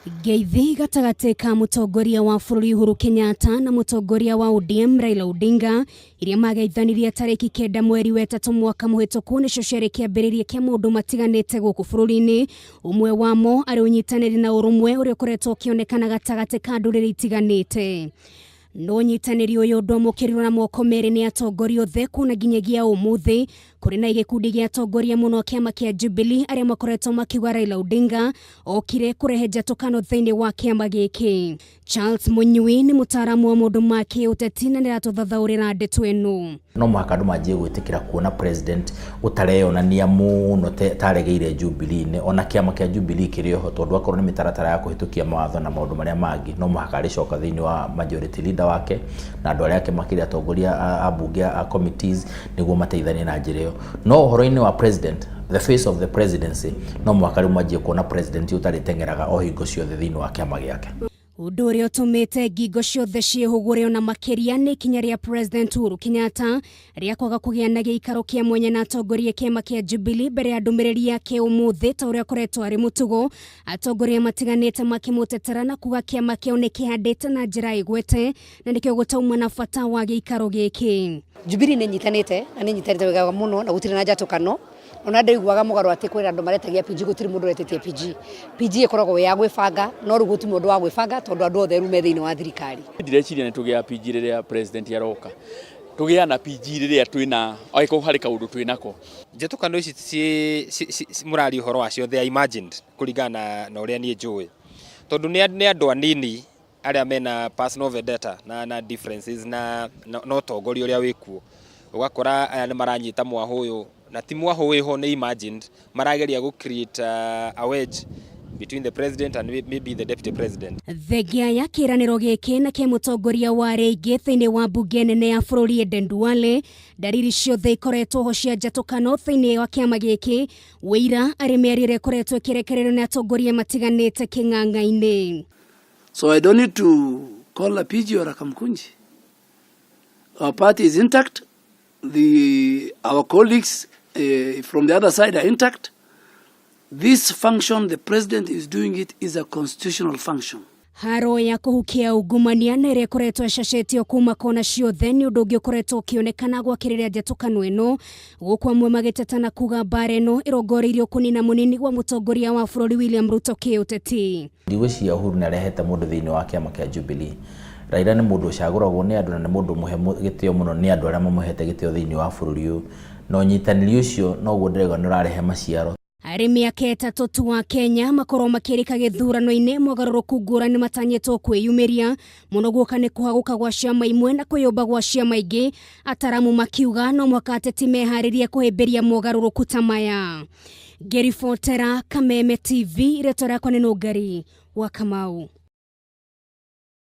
Ngeithi gatagatĩ ka mũtongoria wa bũrũri Uhuru Kenyatta na mũtongoria wa ODM Raila Odinga iria mageithanirie tarĩki 9 mweri wa 3 mwaka mũhĩtũku nĩcio ciarĩ kĩambĩrĩria kĩa maũndũ matiganĩte gũkũ bũrũri-inĩ, ũmwe wamo arĩ ũnyitanĩri na ũrũmwe ũrĩa ũkoretwo ũkĩonekana gatagatĩ ka ndũrĩrĩ itiganĩte. No ũnyitanĩri ũyũ ndwamũkĩrirwo na moko merĩ nĩ atongoria othe kuona nginyagia ũmũthĩ kũrĩ na gĩkundi gĩa atongoria mũno kĩama kĩa Jubilee arĩa makoretwo makiuga Raila Odinga okire kũrehe njatũkano thĩinĩ wa kĩama gĩkĩ. Charles Mũnyui nĩ mũtaaramu wa maũndũ ma kĩũteti na nĩaratũthathaũrĩra ndeto ĩno. No mũhaka andũ manjie gwĩtĩkĩra kuona president ũtareyonania mũno taregeire Jubilee-inĩ, ona kĩama kĩa Jubilee kĩrĩ oho, tondũ akorwo nĩ mĩtaratara ya kũhĩtũkia mawatho na maũndũ marĩa mangĩ, no mũhaka arĩcoka thĩinĩ wa majority leader wake na andũ arĩa ake makĩria atongoria a bunge a committees nĩguo mateithanie na njĩra ĩyo. No ũhoro-inĩ wa president, the face of the presidency, no mũhaka rĩu manjie kuona president ũtarĩteng'eraga o hingo ciothe thĩinĩ wa kĩama gĩake. Ũndũ ũrĩa ũtũmĩte ngingo ciothe ciĩhũgũre ona makĩria nĩ ikinya rĩa President Uhuru Kenyatta rĩa kwaga kũgĩa na gĩikaro kĩa mwanya na atongoria kĩama kĩa Jubilee mbere ya ndũmĩrĩri yake ũmũthĩ ta ũrĩa akoretwo arĩ mũtugo, atongoria matiganĩte makĩmũtetera na kuga kĩama kĩao nĩ kĩhandĩte na njĩra ĩgwete na nĩkĩo gũtauma na bata wa gĩikaro gĩkĩ. Jubilee nĩ nyitanĩte na nĩ nyitanĩte wega mũno na gũtirĩ na njatũkano. Ona ndaiguaga mũgarũ atĩ kwĩna andũ maretagia PG, gũtirĩ mũndũ ũretĩtie PG. PG ĩkoragwo ĩ ya gwĩbanga, no rĩu gũtirĩ mũndũ wa gwĩbanga tondũ andũ othe rĩu me thĩinĩ wa thirikari. Ndireciria nĩ tũgĩaga PG rĩrĩa president aroka. Tũgĩaga na PG rĩrĩa twĩna, angĩkorwo harĩ kaũndũ twĩnako. Njatũkano ici mũraria ũhoro wacio they are imagined kũringana na ũrĩa niĩ njũĩ. Tondũ nĩ andũ anini arĩa mena personal vendetta na differences na ũtongoria ũrĩa wĩkuo. Ũgakora aya nĩ maranyita mwahũ ũyũ, na ti mwahũ wĩho, nĩ imagined, marageria gũ create a wedge between the president and maybe the deputy president. Thengia ya kĩĩranĩro gĩkĩ na kĩa mũtongoria wa rĩngĩ thĩinĩ wa mbunge nene ya bũrũri Eden Duale, ndariri ciothe ikoretwo ho cia njatũkano thĩinĩ wa kĩama gĩkĩ, wĩira arĩ mĩario ĩrĩa ĩkoretwo ĩkĩrekererio nĩ atongoria matiganĩte kĩng'ang'a-inĩ. So I don't need to call a PG or a Kamkunji. Our party is intact. Our colleagues from the other side are intact. This function, the president is doing it, is a constitutional function. Haro ya kũhukia ungumania na ĩrĩa ĩkoretwo ĩcacĩtio kuma kona ciothe nĩ ũndũ ũngĩ ũkoretwo ũkĩonekana gwakĩrĩria njatũkano ĩno, gũkũ amwe magĩteta na kuga mbara ĩno ĩrongoreirio kũnina mũnini wa mũtongoria wa bũrũri William Ruto kĩũteti. Ndigwĩciria Uhuru nĩ arehete mũndũ thĩinĩ wa kĩama kĩa Jubilee. Raila nĩ mũndũ ũcagũragwo nĩ andũ na nĩ mũndũ mũhe gĩtĩo mũno nĩ andũ arĩa mamũhete gĩtĩo thĩinĩ wa bũrũri ũyũ. Na ũnyitanĩri ũcio noguo ndĩrauga nĩ ũrarehe maciaro. Harĩ mĩaka 3 tu wa Kenya makorwo makĩrĩka gĩthurano-inĩ, mogarũrũku ngũrani matanyĩtwo kwĩyumĩria mũno guoka nĩ kũhagũka gwa ciama imwe na kwĩyũmba gwa ciama ingĩ, ataramu makiuga no mũhaka ateti meharĩrie kũhĩmbĩria mogarũrũku ta maya. Ngĩribotera Kameme TV, rĩtwa rĩakwa nĩ Nũngari wa Kamau.